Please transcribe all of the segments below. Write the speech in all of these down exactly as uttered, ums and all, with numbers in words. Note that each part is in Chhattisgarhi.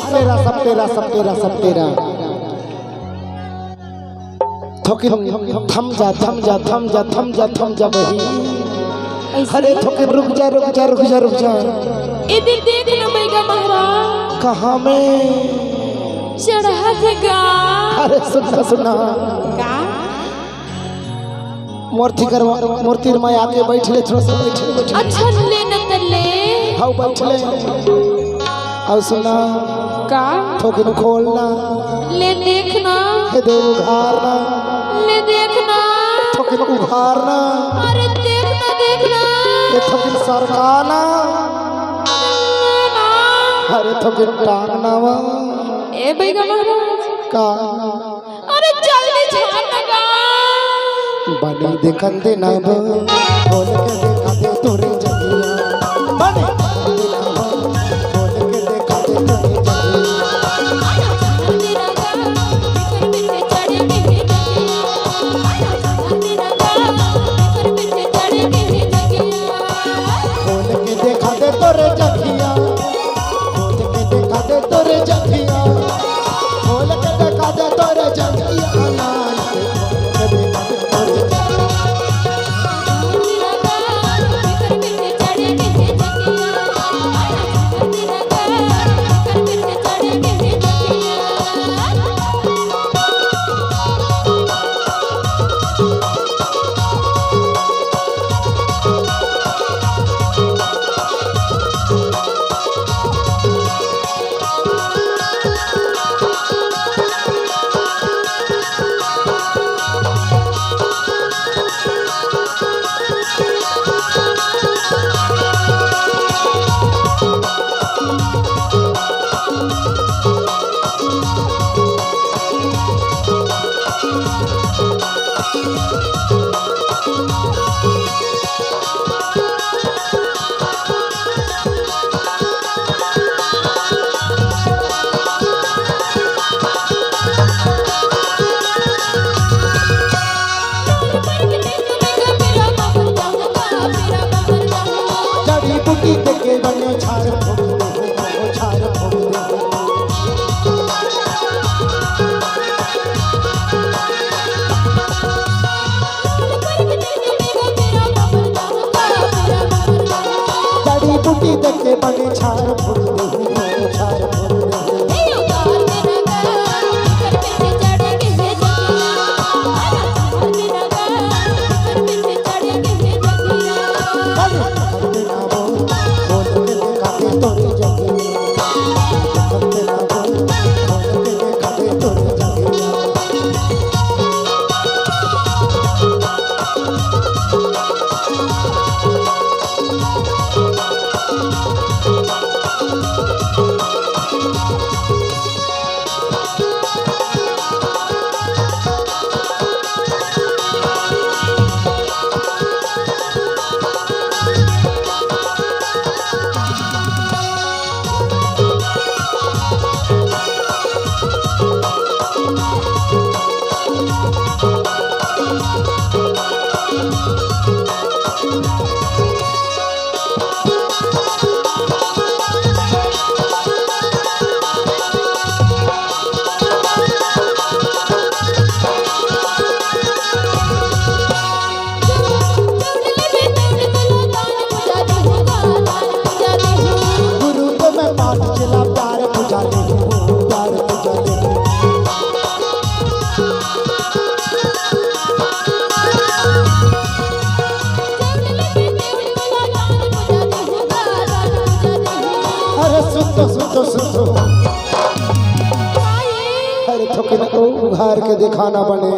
सपटेरा, सपटेरा, सपटेरा, सपटेरा। थोकिन थम जा, थम जा, थम जा, थम जा, थम जा बहिनी। अइसे अरे थोकिन रुक जा, रुक जा, रुक जा, रुक जा। एदे देख ना बैगा महाराज। कहाँ में? चढ़त हे गा। अरे सुन ना, सुन ना। का? मोर तीर म, मोर तीर म आके बइठ ले, थोड़ा सा बइठ ले, बइठ ले। अच्छा, ले न त ले। हव, बइठ ले। अउ सुन ना। का? थोकिन खोल ना। ले देख ना। एदे उघार ना। ले देख ना। थोकिन उघार ना। अरे देख ना, देख ना। ए थोकिन सरका ना। ना। अरे थोकिन टांग ना वा। ए बैगा महाराज। का? अरे जल्दी झाड़ लगा। बने देखन दे ना बो, खोल के देखा दे तोरे जगिया। बने देखन दे ना बो, खोल के देखा दे तोरे जगिया। खोल के देखा दे तोरे जगिया। खोल के देखा दे तोरे जगिया। खोल के देखा दे तोरे जगिया। जड़ी बूटी देके बने झाड़ फूँक दे, झाड़ फूँक दे। जड़ी बूटी देके बने झाड़ फूँक दे, झाड़ फूँक दे। गुरु तो मैं पाठ चला, प्यार बुझा ले हूँ, प्यार बुझा ले हूँ। अरे सुन तो, सुन तो, सुन तो। अरे थोकिन ओ उघार के देखाना बने।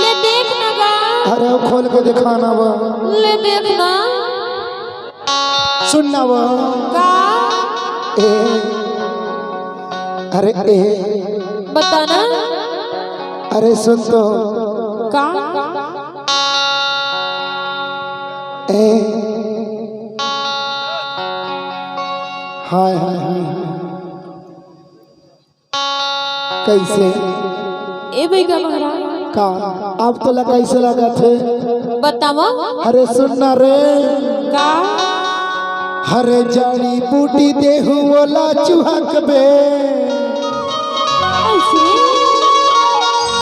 ले देख ना गा। अरे ओ खोल के देखाना बा। ले देख ना। सुन ना वो। का? ए। अरे ए। बता ना। अरे सुन तो। का? ए। हाय, हाय, हाय, हाय। कइसे? ए बैगा महाराज। का? अब तोला कइसे लगत हे? बतावा। अरे सुन ना रे। का? हर जड़ी बूटी देहू ओला चुहकबे।